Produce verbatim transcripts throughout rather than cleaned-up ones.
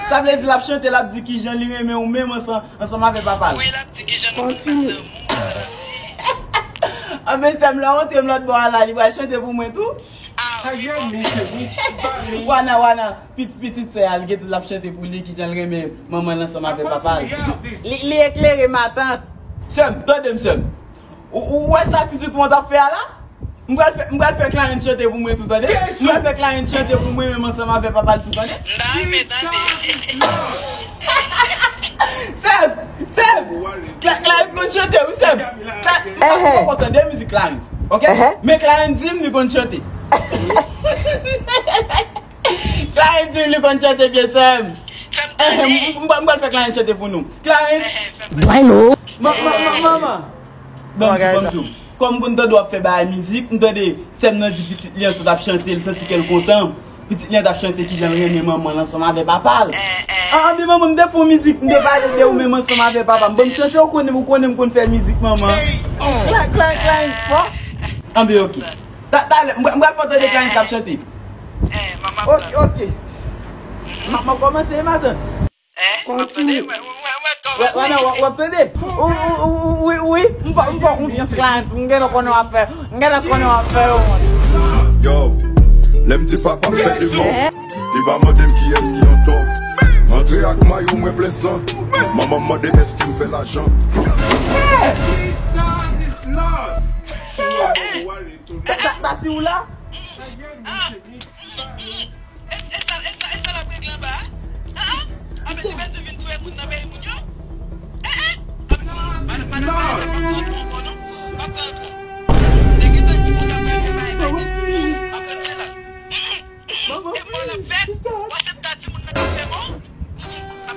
Sa vle di l ap chante, l ap di kijan li renmen ou menm ansanm, ansanm avè papa l. Wi, l ap di kijan nou konn fè lanmou. Anben, sè m, lè w antre m lòt bò a la, li pral chante pou mwen tou. Wana, wana, pitit, pitit sè a, li gentan l ap chante pou li, kijan l renmen manman l ansanm avè papa l. Li, li eklere, matant. Sè m, tande m, sè m. Ou, ou wè sa pitit mwen t ap fè a la? M pral fè, m pral fè Clarence chante pou mwen tou, tande. M pral fè Clarence chante pou mwen menm ansanm avè papa l tou, tande. M ta renmen tande. Sè m, sè m. Cla-, Clarence konn chante, wi, sè m. Cla-, m pa, m poko tande mizik Clarence, ok? Men Clarence di m li konn chante. Clarence di m li konn chante byen, sè m. M, m, m pral fè Clarence chante pou nou. Clarence. Manman, manman, manman. Ban m di, ban m di. Kòm pou n tande w ap fè bagay mizik, m tande sè m nan di pitit li an sot ap chante, l santi kè l kontan. Pitit li an t ap chante kijan l renmen manman l ansanm avè papa l. Anben manman, m te fè yon mizik, m te pale de ou menm ansanm avè papa m. Ban m chante, ou konnen, ou konnen m konn fè mizik, manman. Clarence fò. Anben, ok. Ta-, talè, m pral, m pral fè w tande Clarence k ap chante. Ok, ok. M ap, m ap kòmanse, matant. Kontini. Wè, wè, w ap, w ap tande. Wi, wi, m fè, m fè w konfyans, Clarence. M gentan konnen w ap fè. M gentan konnen w ap fè yo. Yo, lè m di papa m fè devan, li pa mande m kiyès ki antò. M antre ak mayo mwen plen san. Manman m mande èske m fè lajan. Tati ou la? E, e sa, e sa, e sa l ap regle anba a? An, an. Anben li bezwen vin touye moun nan peyi moun yo? E, e. Anben madanm, madanm Clarence ap antre ankò non. Ap antre. Te gentan di konsa pou l fè bagay bagay. Ap antre la. E mò l ap fè. Ou panse m ta di moun nan k ap fè mò?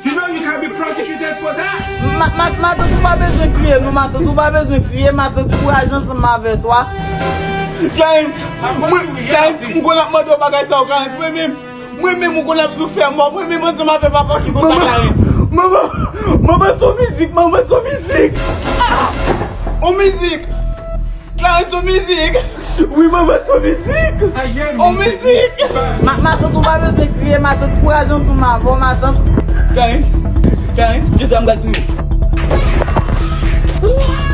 You know you can be prosecuted for that. Ma, ma, matant ou pa bezwen kriye non, matant ou pa bezwen kriye, matant kouraj ansanm avè twa. Clarence, mwen, Clarence, m konn ap mande w bagay sa yo, Clarence, mwen menm, mwen menm ou konn ap di w fè mò, mwen menm ansanm avè papa ki konsa, Clarence. Manman, manman, manman, se yon mizik, manman, se yon mizik. Ah! Yon mizik. Clarence, yon mizik. Wi, manman, se yon mizik. Yon mizik. Ma, matant ou pa bezwen kriye, matant kouraj ansanm avè w, matant. Clarence, Clarence, jodi a m pral touye w.